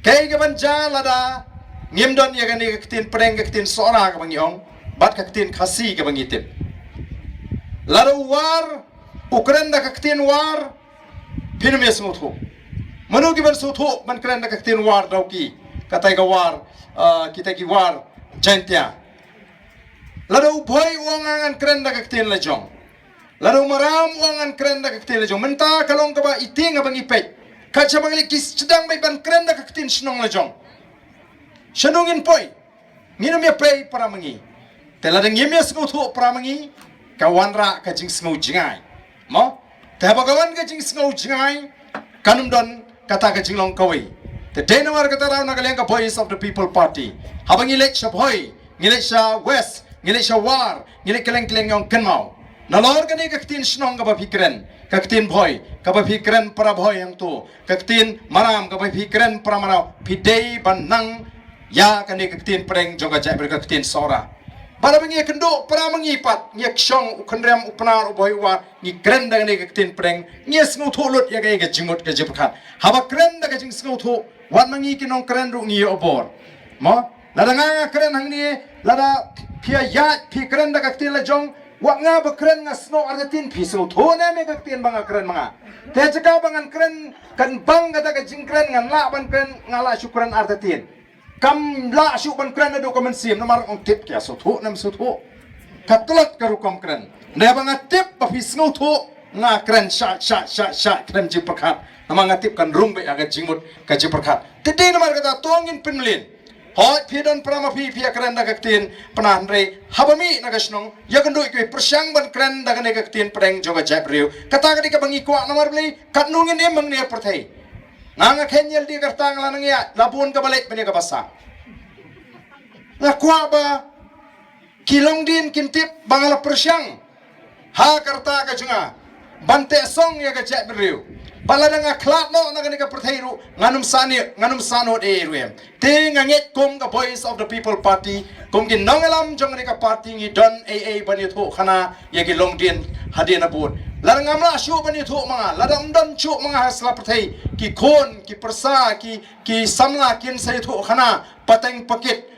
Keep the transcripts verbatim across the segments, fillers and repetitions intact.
Kaei kaban jia lada ngim don ïa kane ka ktien pdeng, ka ktien Sohra kaba ngi ong, bad ka ktien Khasi kaba ngi tip? Lada u War u kren da ka ktien War, phin ym ïa sngewthuh. Mano kiban sngewthuh ban kren da ka ktien War, da ki, katai ka War, ah, kita ki War Jaintia? Lada u Bhoi u ong ngan kren da ka ktien la jong, lada u Maram u ong ngan kren da ka ktien la jong, mynta ka long kaba ïa tieng ba ngi peit. Ka jia ba ngi leh ki sdang beit ban kren da ka ktien shnong la jong. Shano ngin poi? Ngin ym ïa pei para ma ngi. Te lada ngim ïa sngewthuh para ma ngi, ka wanrah ka jingsngew jngai. Mo? Te haba ka wan ka jingsngew jngai, kan ym don kata ka jinglong kawei. Te dei namar kata ruh na ka liang ka Voice of the People Party, haba ngi leit sha Bhoi, ngi leit sha West, ngi leit sha War, ngi leit kylleng kylleng, ngi ong kynmaw. Nalor kane ka ktien shnong kaba phi kren, ka ktien Bhoi kaba phi kren para Bhoi hangto, ka ktien Maram kaba phi kren para Maram, phi dei ban nang ïa kane ka ktien pdeng jong ka jaitbynriew, ka ktien Sohra. Bad haba ngi ïa kynduh para ma ngi pat, ngi ïa kshong, u Khynriam, u Pnar, u Bhoi, u War, ngi kren da kane ka ktien pdeng, ngi ïa sngewthuh lut ïa kaei ka jingmut ka jingpyrkhat. Haba kren da ka jingsngewthuh, wat ma ngi ki nongkren ruh ngi ïoh bor. Mo? Lada nga nga kren hangne, lada phi ïa ïaid phi kren da ka ktien la jong, wat nga ba kren nga sngew artatien, phi sngewthuh ne em ïa ka ktien ba nga kren ma nga? Te jaka ba ngan kren, kan bang kata ka jingkren, ngan lah ban kren, nga lah shu kren artatien. Kam lah shuh ban kren naduh ka mynsiem, namar ong tip ki ïa sngewthuh ne ym sngewthuh. Ka tlot ka rukom kren. Naba nga tip ba phi sngewthuh, nga kren sha sha sha sha kren jingpyrkhat. Namar nga tip kan rung beit ïa ka jingmut ka jingpyrkhat. Te dei namar kata to ngin pynmlien. Hooid, phi don para ma phi, phi ïa kren da ka ktien Pnar, hynrei haba mih na ka shnong, ïa kynduh kiwei, pyrshang ban kren da kane ka ktien pdeng jong ka jaitbynriew. Kata ka dei kaba ngi kwah, namar balei, katno ngin im hangne ha pyrthei. Nga nga kheiñ ïa lade ka rta, nga la nang ïaid, la bun kaba leit ban ïa kaba sah. Nga kwah ba ki longdien kin tip ba nga la pyrshang ha ka rta ka jong nga ban teh song ïa ka jaitbynriew. Ba lada nga khlad noh na kane ka pyrthei ruh, ngan ym sangeh, ngan ym sangeh ei ei ruh em. Te nga ngeit kum ka Voice of the People Party, kum ki nongïalam jong kane ka party, ngi don ei ei ban ïathuh khana ïa ki longdien hadien habud. Lada ngam lah shuh ban ïathuh ma nga, lada ym don shuh ma nga ha sla pyrthei, ki khun, ki pyrsa, ki, ki samla kin sa ïathuh khana pateng pakit.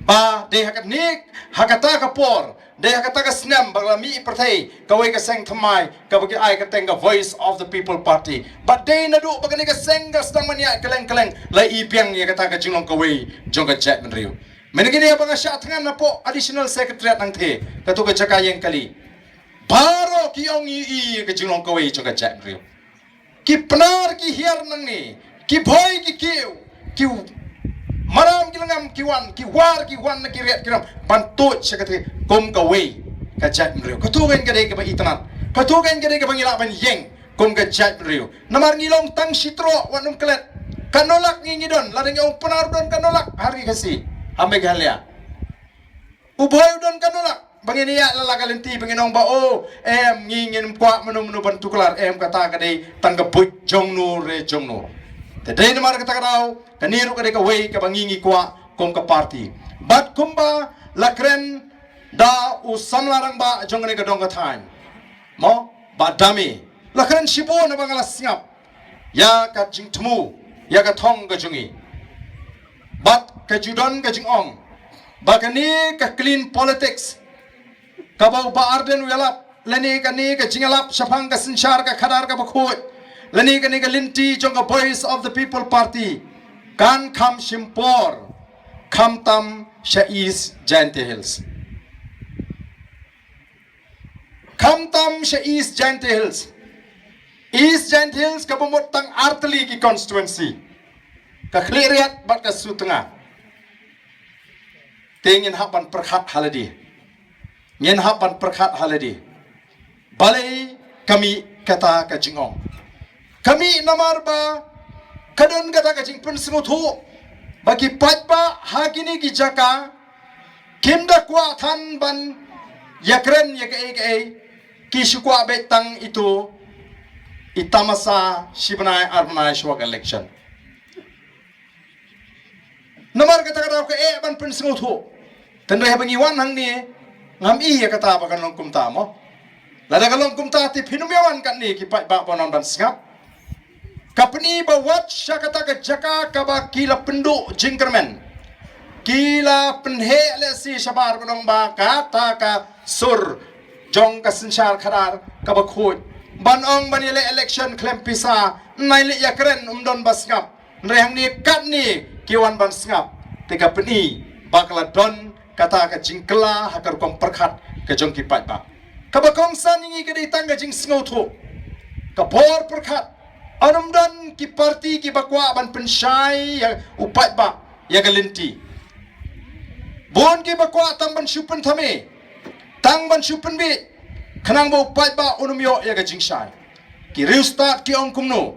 Ba dei ha kane, ha kata ka por, dei ha kata ka snem ba la mih pyrthei kawei ka seng thymmai kaba ki ai kyrteng ka Voice of the People Party. Ba dei naduh ba kane ka seng ka sdang ban ïaid kylleng kylleng, la i biang ïa kata ka jinglong kawei jong ka jaitbynriew. Mynta kine ba nga shah thngan napoh Additional Secretariat Nangthe, kato ka jaka ïeng kali, baroh ki ong i, i ka jinglong kawei jong ka jaitbynriew. Ki Pnar ki hiar nangne, ki Bhoi ki kiew, ki Maram ki la ngam, ki wan, ki War ki wan na ki riat ki ram ban tuid sha kata kum kawei ka jaitbynriew. Kato kein ka dei kaba itynnad. Kato kein ka dei kaba ngi lah ban ïeng kum ka jaitbynriew. Namar ngi long tang shi troh, wat nym klet. Katno lak ngi ngi don, lada ngi ong Pnar don katno lak ha ri Khasi, ha Meghalaya. U Bhoi u don katno lak? Ba ngin ïaid la la ka lynti ba ngin ong ba, oh, em, ngi ngin kwah mano mano ban tuklar, em, kata ka dei tang ka buit jong no re jong no. Te dei namar kata ka daw, kane ruh ka dei kawei kaba ngi ngi kwah kum ka party. Bad kumba la kren da u samla rangbah jong kane ka dong ka thaiñ, mo, Bah Dame, la kren shibun naba nga la sngap ïa ka jingthmu, ïa ka thong ka jong i. Bad ka ju don ka jingong ba kane ka clean politics kaba u Bah Ardent u ïalap, lane kane ka jingïalap shaphang ka synshar ka khadar kaba khuid, lane kane ka lynti jong ka Voice of the People Party, kan kham shim por, khamtam sha East Jaintia Hills. Khamtam sha East Jaintia Hills. East Jaintia Hills kaba mut tang artylli ki constituency, ka Khliehriat bad ka Sutnga. Te ngin hap ban pyrkhat ha lade. Ngin hap ban pyrkhat ha lade. Balei ka mih kata ka jingong? Ka mih namar ba ka don kata ka jingpynsngewthuh ba ki paidbah ha kine ki jaka kim da kwah than ban ïakren ïa kaei kaei, ki shu kwah beit tang ito i tamasa shi bnai ar bnai shuwa ka election. Namar kata ka daw ka eh ban pynsngewthuh. Tynrai haba ngi wan hangne, ngam i ïa kata ba kan long kumta mo. Lada ka long kumta te phin ym ïa wan katne ki paidbah ba wan ban sngap. Ka pyni ba wat sha kata ka jaka kaba ki la pynduh jingkyrmen, ki la pynheh lehse shabar ban ong ba kata ka sur jong ka synshar khadar kaba khuid ban ong ban ïaleh election khlem pisa, nai leh ïakren, ym don ba sngap. Hynrei hangne katne ki wan ban sngap. Te ka pyni ba ka la don kata ka jingkylla ha ka rukom pyrkhat ka jong ki paidbah. Kaba kongsan ïa ngi ka dei tang ka jingsngewthuh. Ka bor pyrkhat, ym don ki parti kiba kwah ban pynshai ïa u paidbah ïa ka lynti. Bun kiba kwah tang ban shu pynthame, tang ban shu pynbiej, khnang ba u paidbah un ym ïoh ïa ka jingshai. Ki riewstad ki ong kumno?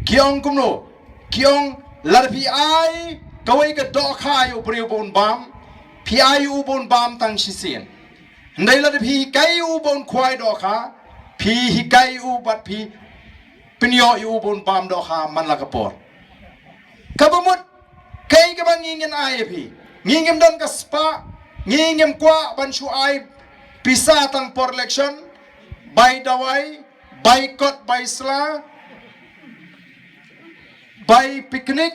Ki ong kumno? Ki ong, lada phi ai kawei ka dohkha ïa u briew ba un bam, phi ai ïa u ba un bam tang shisien. Hynrei lada phi hikai ïa u ba un khwai dohkha, phi hikai ïa u bad phi pynïoh ïa u ba un bam dohkha man la ka por. Kaba mut, kaei kaba ngi ngin ai ïa phi? Ngi ngim don ka spah, ngi ngim kwah ban shu ai pisa tang por election, bai dawai, bai kot, bai sla, bai picnic,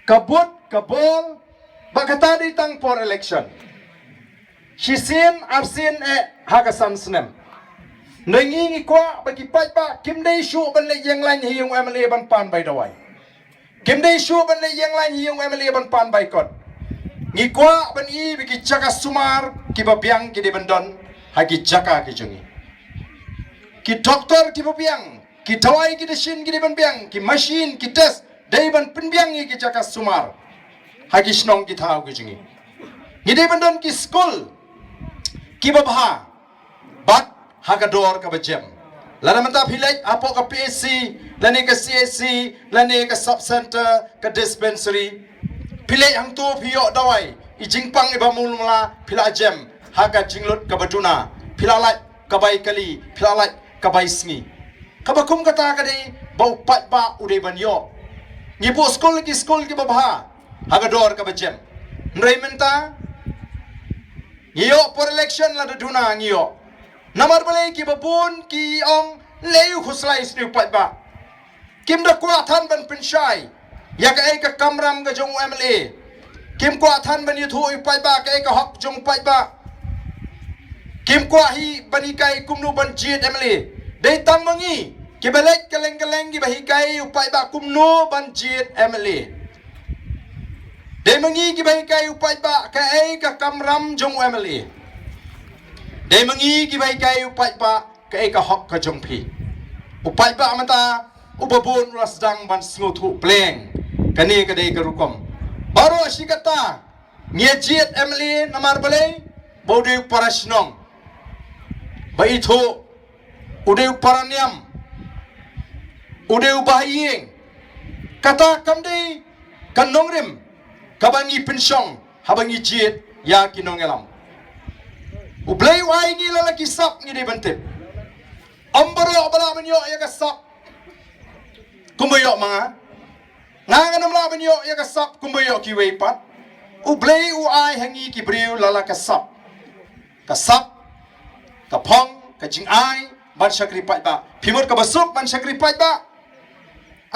ka but, ka bol, ba kata dei tang por election. Shisien, arsien eh ha ka san snem. Hynrei ngi ngi kwah ba ki paidbah kim dei shuh ban leit ïeng lain ha ïing u M L A ban pan bai dawai. Kim dei shuh ban leit ïeng lain ha ïing u M L A ban pan bai kot. Ngi kwah ban i ba ki jaka sumar kiba biang ki dei ban don ha ki jaka ki jong ngi. Ki doktor kiba biang, ki dawai ki dashin ki dei ban biang, ki machine, ki test, dei ban pynbiang ïa ki jaka sumar ha ki shnong ki thaw ki jong ngi. Ngi dei ban don ki skul kiba bha bad ha ka dor kaba jem. Lada mynta phi leit hapoh ka P H C, lane ka C H C, lane ka sub center, ka dispensary, phi leit hangto phi ïoh dawai, i jingpang iba mul mala phi la jem ha ka jinglut kaba duna, phi la lait ka bai kali, phi la lait ka bai sngi. Kaba kum kata ka dei ba u paidbah u dei ban ïoh. Ngi buh skul ki skul kiba bha ha ka dor kaba jem. Hynrei mynta ngi ïoh por election lada duna ngi ïoh. Namar balei kiba bun ki ong lei u khuslai sniew paidbah. Kim da kwah than ban pynshai ïa kaei ka kamram ka jong u M L A. Kim kwah than ban ïathuh ïa u paidbah kaei ka hok jong u paidbah. Kim kwah hi ban hikai kumno ban jied M L A. Dei tang ma ngi kiba leit kylleng kylleng kiba hikai ïa u paidbah kumno ban jied M L A. Dei ma ngi kiba hikai ïa u paidbah kaei ka kamram jong u M L A. Dei ma ngi kiba hikai ïa u paidbah kaei ka hok ka jong phi. U paidbah mynta uba bun u la sdang ban sngewthuh pleng. Kane ka dei ka rukom. Baroh shi katta ngi ïa jied M L A namar balei? Ba u dei u para shnong ba ithuh, u dei u para niam, u dei u bahaïing. Kata kam dei ka nongrim kaba ngi pynshong haba ngi jied ïa ki nongïalam. U Blei u ai ngi la la ki sap ngi dei ban tip. Ym baroh ba lah ban ïoh ïa ka sap kumba ïoh ma nga. Nga ngan ym lah ban ïoh ïa ka sap kumba ïoh kiwei pat. U Blei u ai ha ngi ki briew la la ka sap. Ka sap, ka phong, ka jingai ban shakri paidbah. Phi mut kaba suk ban shakri paidbah.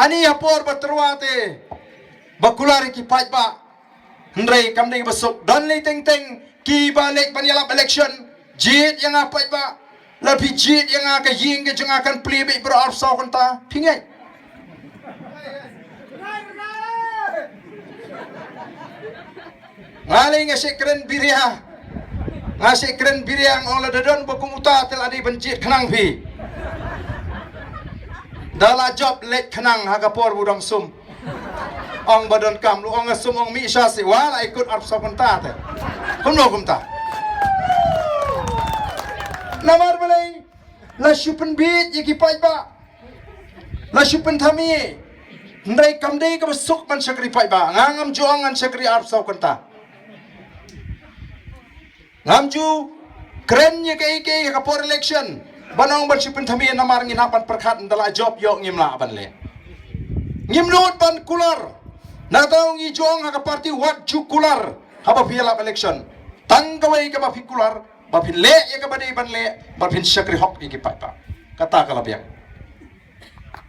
Ani ha por ba tyrwa te ba kular ïa ki paidbah. Hynrei kam dei ba suk, don lei teng teng kiba leit ban ïalap election. Jied ïa nga paidbah. La phi jied ïa nga ka ïing ka jong nga kan plie beit baroh arphew saw kynta. Phi ngeit? Nga lei nga shait kren biria. Nga shait kren biria, nga ong lada don ba kum uta te la dei ban jied khnang phi. Da la jop leit khnang ha ka por ba u dang sum. Ong ba donkam, lu ong nga sum ong mih sha sih, wa la ikut arphew saw kynta te. Kumno kumta? Namar balei? La shu pynbieit ïa ki paidbah. La shu pynthame. Hynrei kam dei kaba suk ban shakri paidbah. Nga ngam ju ong ngan shakri arphew saw kynta. Ngam ju kren ïa kaei kaei ha ka por election ban ong ban shu pynthame namar ngin hap ban pyrkhat, ynda la jop ïoh ngim lah ban leh. Ngim nud ban kular. Nangta ngi ju ong ha ka party wat ju kular haba phi ïalap election. Tang kawei kaba phi kular ba phin leh ïa kaba dei ban leh, ba phin shakri hok ïa ki paidbah. Kata ka la biang.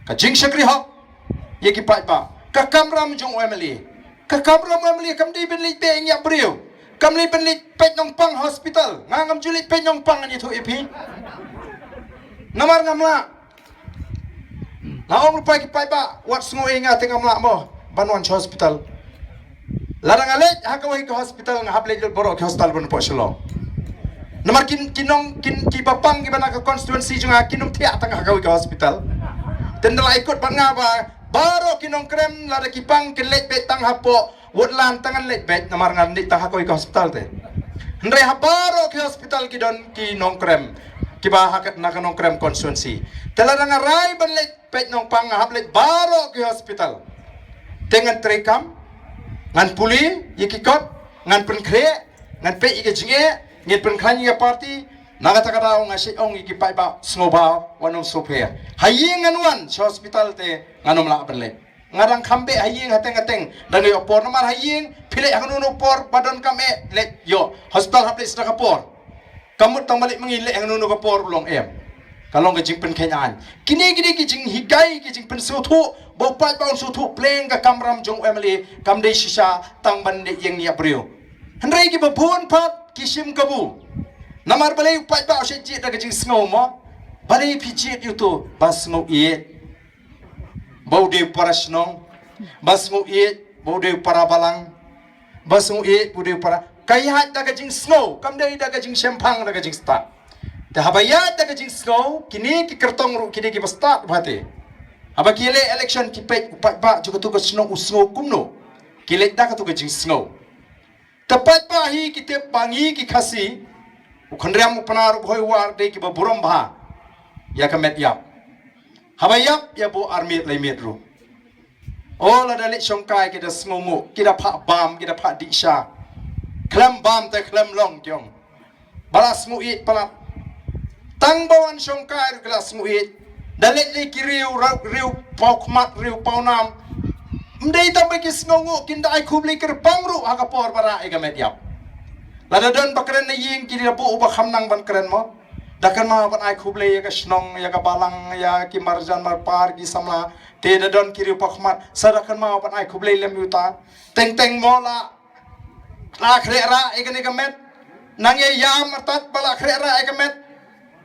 Ka jingshakri hok ïa ki paidbah. Ka kamram jong u M L A. Ka kamram u M L A kam dei ban leit beh ïa briew. Kam dei ban leit peit nongpang hospital. Nga ngam ju leit peit nongpang, ngan ïathuh ïa phi. Namar ngam lah. Nga ong lypa ki paidbah, wat sngew ïa nga te ngam lah mo ban wan sha hospital. Lada nga leit ha kawei ka hospital, nga hap leit lut baroh ki hospital ban poi Shillong. Namar kin, kin nong, kin, kiba pang kiba na ka constituency jong nga kin ym thiah tang ha kawei ka hospital. Te ynda la ikut bad nga ba baroh ki nongkrem lada ki pang kin leit beit tang hapoh Woodland, tang ngan leit beit namar ngan leit tang ha kawei ka hospital te. Hynrei ha baroh ki hospital ki don ki nongkrem kiba ha ka, na ka Nongkrem constituency. Te lada nga rai ban leit peit nongpang, nga hap leit baroh ki hospital. Te ngan treikam, ngan pule ïa ki kot, ngan pynkhreh, ngan peit ïa ka jingeh, ngan pynkhlaiñ ïa ka party. Na kata ka daw nga shait ong ïa ki paidbah, sngewbha wan ym sngewpher. Ha ïing ngan wan, sha hospital te ngan ym lah ban leit. Nga dang kham beh ha ïing hateng hateng, dang ïoh por. Namar ha ïing phi leit ha kano kano por ba donkam eh leit ïoh. Hospital hap leit sdang ka por. Ka mut tang ba leit ma ngi leit ha kano kano ka por u long em. Ka long ka jingpynkheiñ aiñ. Kine ki dei ki jinghikai, ki jingpynsngewthuh ba u paidbah un sngewthuh pleng ka kamram jong u M L A kam dei shisha tang ban leit ïeng ïa briew. Hynrei kiba bun pat ki shim kabu. Namar balei u paidbah u shait jied da ka jingsngew mo? Balei phi jied ïa uto ba sngew ïeit, ba u dei para shnong, ba sngew ïeit ba u dei para balang, ba sngew ïeit ba u dei para, ka ïaid da ka jingsngew, kam dei da ka jingshemphang, da ka jingstad. Te haba ïaid da ka jingsngew, kine ki kyrtong ruh ki dei kiba stad bha te. Haba ki leh election ki peit u paidbah jong katu ka shnong u sngew kumno, ki leit da katu ka jingsngew. Te paidbah hi ki tip ba ngi ki Khasi, u Khynriam, u Pnar, u Bhoi, u War dei kiba burom bha ïa ka met ïap. Haba ïap ïa buh ar miet lai miet ruh. O, lada leit shongkai ki da sngewnguh, ki da phah bam, ki da phah dih sha. Khlem bam te khlem long ki ong. Ba la sngew ïeit palat. Tang ba wan shongkai ruh ki la sngew ïeit. Da leit lei ki riew, riew, riew paw khmat, riew paw nam. Ym dei tang ba ki sngewnguh, kin da ai khublei kyrpang ruh ha ka por ba rah ïa ka met ïap. Lada don ba kren na ïing ki da buh uba kham nang ban kren mo. Da kynmaw ban ai khublei ïa ka shnong, ïa ka balang, ïa ki marjan marpar, ki samla. Te da don ki riew paw khmat, sa da kynmaw ban ai khublei lem ïa uta. Teng teng mo la, la khreh rah ïa kane ka met. Nang ïa ïam artat ba la khreh rah ïa ka met.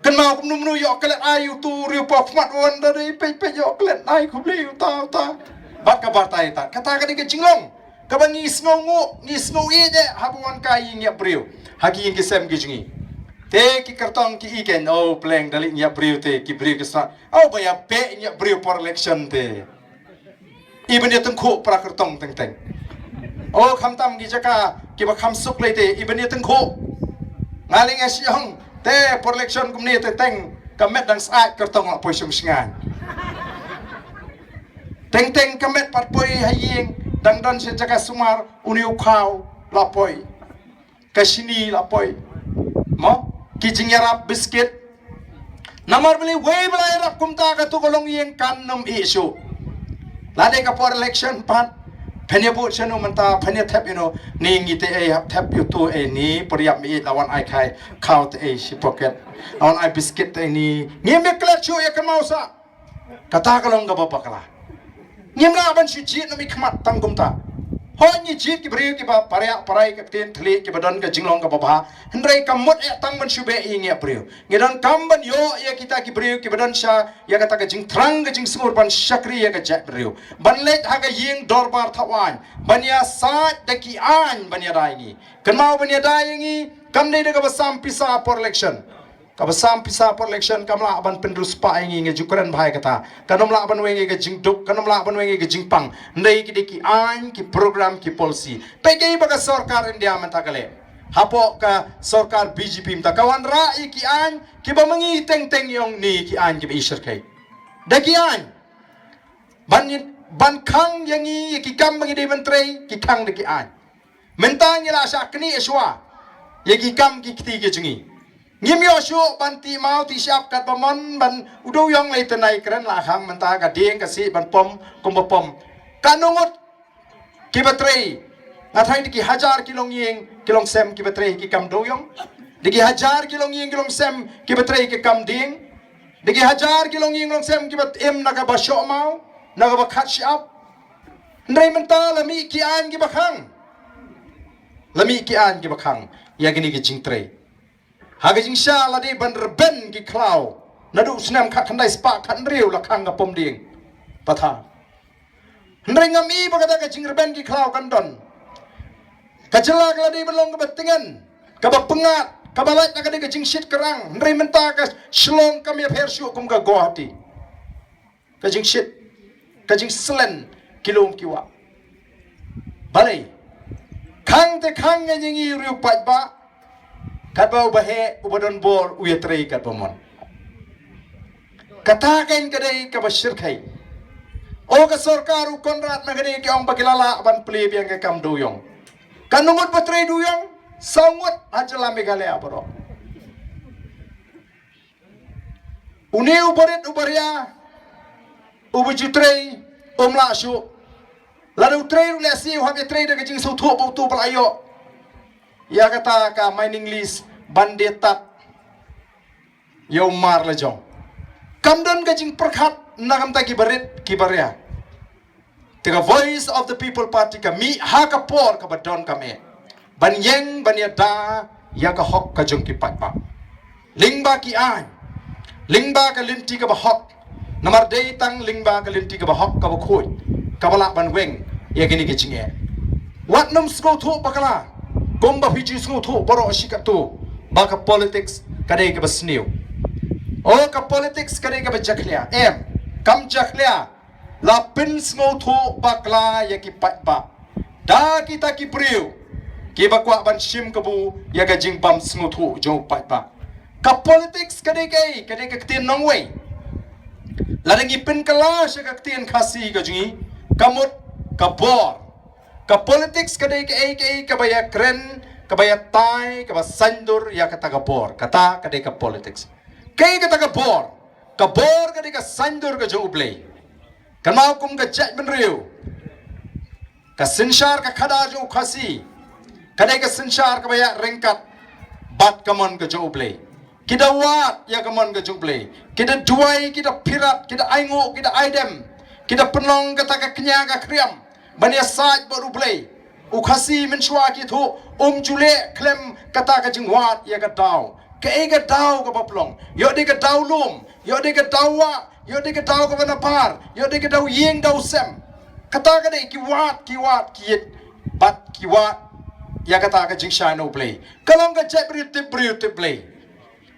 Kynmaw kumno kumno ïoh klet ai ïa utu riew paw khmat wan da dei peit peit ïoh klet ai khublei ïa uta uta. Bad ka batai ta. Kata ka dei ka jinglong. Kaba ngi sngewnguh, ngi sngew ïeit eh, haba wan kai ïing ïap briew. Ha ki ïing ki sem ki jong ngi. Te ki kyrtong ki i ken, o pleng da leit ïap briew te, ki briew ki sa. O ba ïa peit ïap briew por election te. Iban ïa tyngkhuh para kyrtong teng teng. O khamtam ki jaka, kiba kham suk lei te, iban ïa tyngkhuh. Nga lei nga shong, te por election kumne te teng, ka met dang sah kyrtong la poi shong shngain. Teng teng ka met pat poi ha ïing, dang don sha jaka sumar, une u khaw, la poi. Ka shini la poi. Mo, ki jingïarap biskit. Namar balei wei ba la ïarap kumta katu ka longïing kan ym ïeh shuh. La dei ka por election pat. Phin ïa bud shano mynta, phin ïa thep ïano, ni ngi te ei hap thep ïa utu ei ni, por ïap mi la wan ai khai, khaw te ei shi pocket. La wan ai biskit te ei ni. Ngim ïa klet shuh ïa ka mawsa. Kata ka long kaba bakla. Ngim lah ban shu jied na mi khmat tang kumta. Hooid ngi jied ki briew kiba pariah parai ka ktien thylliej kiba don ka jinglong kaba bha. Hynrei kam mut eh tang ban shu beh ïa ngi ïa briew. Ngi don kam ban ïoh ïa kita ki briew kiba don sha ïa kata ka jingthrang ka jingsngur ban shakri ïa ka jaitbynriew. Ban leit ha ka ïing dorbar thaw aiñ. Ban ïa sait da ki aiñ ban ïa dai ngi. Kynmaw ban ïa dai ïa ngi kam dei da kaba sam pisa por election. Kaba sam pisa por election kam lah ban pynriewspah ïa ngi, ngi ju kren bha ïa kata. Kan ym lah ban weng ïa ka jingduk, kan ym lah ban weng ïa ka jingpang. Ndei ki dei ki aiñ, ki program, ki policy. Peit kaei ba ka sorkar India mynta ka leh. Hapoh ka sorkar B J P mynta ka wanrah ïa ki aiñ, kiba ma ngi teng teng ïong ni ki aiñ kiba i shyrkhei. Da ki aiñ. Ban, ban khang ïa ngi ïa ki kam ba ngi dei ban trei, ki khang da ki aiñ. Mynta ngi la shah knieh shuwa ïa ki kam ki kti ki jong ngi. Ngim ïoh shuh ban tih maw tih shyiap katba mon ban u dewïong lei tynai kren la khang mynta ka dieng ka sih ban pom kumba pom. Katno ngut kiba trei. Nga tharai da ki hajar ki longïing ki longsem kiba trei ki kam dewïong. Da ki hajar ki longïing ki longsem kiba trei ki kam dieng. Da ki hajar ki longïing longsem kiba im na kaba shoh maw, na kaba khat shyiap. Hynrei mynta la mih ki aiñ kiba khang. La mih ki aiñ kiba khang ïa kine ki jingtrei. Ha ka jingshisha la dei ban rben ki khlaw. Naduh snem khatkhyndai spah khathynriew la khang ka pom dieng pathar. Hynrei ngam i ba kata ka jingrben ki khlaw kan don. Ka jylla ka la dei ban long kaba tngen, kaba pyngngad, kaba lait na ka dei ka jingshit ka rang. Hynrei mynta ka shlong kam ïapher shuh kum ka Guwahati. Ka jingshit, ka jingslen ki lum ki wah. Balei? Khang te khang ngi ngi riewpaidbah, katba uba heh uba don bor u ïatrei katba mon. Kata kan ka dei kaba shyrkhei. O ka sorkar u Conrad na ka dei ki ong ba ki la lah ban plie biang ka kam dewïong. Katno ngut ba trei dewïong? Saw ngut ha jylla Meghalaya baroh. Une u barit u baria uba ju trei um lah shuh. Lada u trei ruh lehse u hap ïatrei da ka jingsngewthuh ba uto ba la ïoh ïa kata ka mining lease ban die tad ïa u mar la jong. Kam don ka jingpyrkhat na ka bynta ki barit ki baria. Te ka Voice of the People Party ka mih ha ka por kaba donkam eh ban ïeng ban ïada ïa ka hok ka jong ki paidbah. Lyngba ki aiñ, lyngba ka lynti kaba hok. Namar dei tang lyngba ka lynti kaba hok kaba khuid kaba lah ban weng ïa kine ki jingeh. Wat nym sngewthuh bakla kumba phi ju sngewthuh baroh shi katto ba ka politics ka dei kaba sniew. O ka politics ka dei kaba jakhlia. Em, kam jakhlia. La pynsngewthuh bakla ïa ki paidbah da kita ki briew kiba kwah ban shim kabu ïa ka jingbym sngewthuh jong u paidbah. Ka politics ka dei kaei? Ka dei ka ktien nongwei. Lada ngi pynkylla sha ka ktien Khasi ka jong ngi, ka mut ka bor. Ka politics ka dei kaei kaei? Kaba ïakren, kaba ïatai, kaba saiñdur ïa kata ka bor. Kata ka dei ka politics. Kaei kata ka bor? Ka bor ka dei ka saiñdur ka jong U Blei. Kynmaw kum ka jaitbynriew, ka synshar ka khadar jong u Khasi ka dei ka synshar kaba ïaryngkat bad ka mon ka jong U Blei. Ki da wad ïa ka mon ka jong U Blei. Ki da duwai, ki da phirat, ki da ainguh, ki da aidem, ki da pynlong kata ka kñia ka khriam ban ïasaid bad U Blei. U Khasi mynshuwa ki thuh um ju leh khlem kata ka jingwad ïa ka daw. Kaei ka daw kaba pynlong? Ïoh dei ka daw lum, ïoh dei ka daw wah, ïoh dei ka daw kaba nabar, ïoh dei ka daw ïing daw sem. Kata ka dei ki wad, ki wad, ki ïit bad ki wad ïa kata ka jingshai na U Blei. Ka long ka jaitbynriew tip briew tip Blei.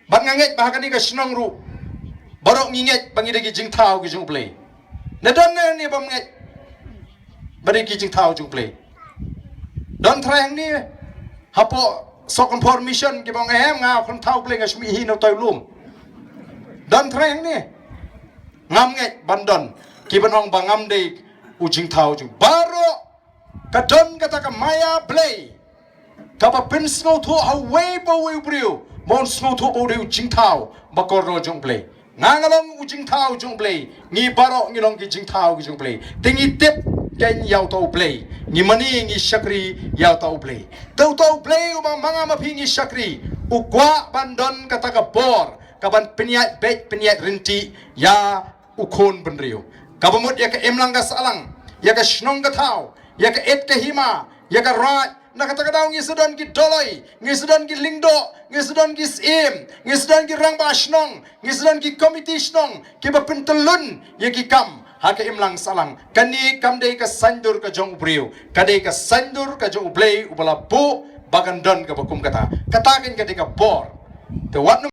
Bad nga ngeit ba ha kane ka shnong ruh baroh ngi ngeit ba ngi dei ki jingthaw ki jong U Blei. Na don ne ne bym ngeit ba dei ki jingthaw jong U Blei? Don trai hangne hapoh Sohkynphor Mission kiba ong em nga u khun thaw U Blei, nga shu mih hi na u tai u lum. Don trai hangne? Ngam ngeit ban don ki ban ong ba ngam dei u jingthaw jong. Baroh ka don kata ka maya Blei kaba pynsngewthuh ha uwei pa uwei u briew ba un sngewthuh ba u dei u jingthaw ba kordor jong U Blei. Nga nga long u jingthaw jong U Blei, ngi baroh ngi long ki jingthaw ki jong U Blei. Te ngi tip kein ïa uta U Blei, ngi mane ngi shakri ïa uta U Blei. Te uta U Blei uba ma nga ma phi ngi shakri u kwah ban don kata ka bor kaban pynïaid beit pynïaid rynti ïa u khun bynriew. Kaba mut ïa ka imlang ka sahlang, ïa ka shnong ka thaw, ïa ka et ka hima, ïa ka raid. Na kata ka daw ngi sa don ki doloi, ngi sa don ki lyngdoh, ngi sa don ki syiem, ngi sa don ki rangbah shnong, ngi sa don ki komiti shnong kiba pyntyllun ïa ki kam ha ka imlang sahlang. Kane kam dei ka saiñdur ka jong u briew, ka dei ka saiñdur ka jong U Blei uba la buh ba kan don kaba kum kata. Kata kan ka dei ka bor. Te wat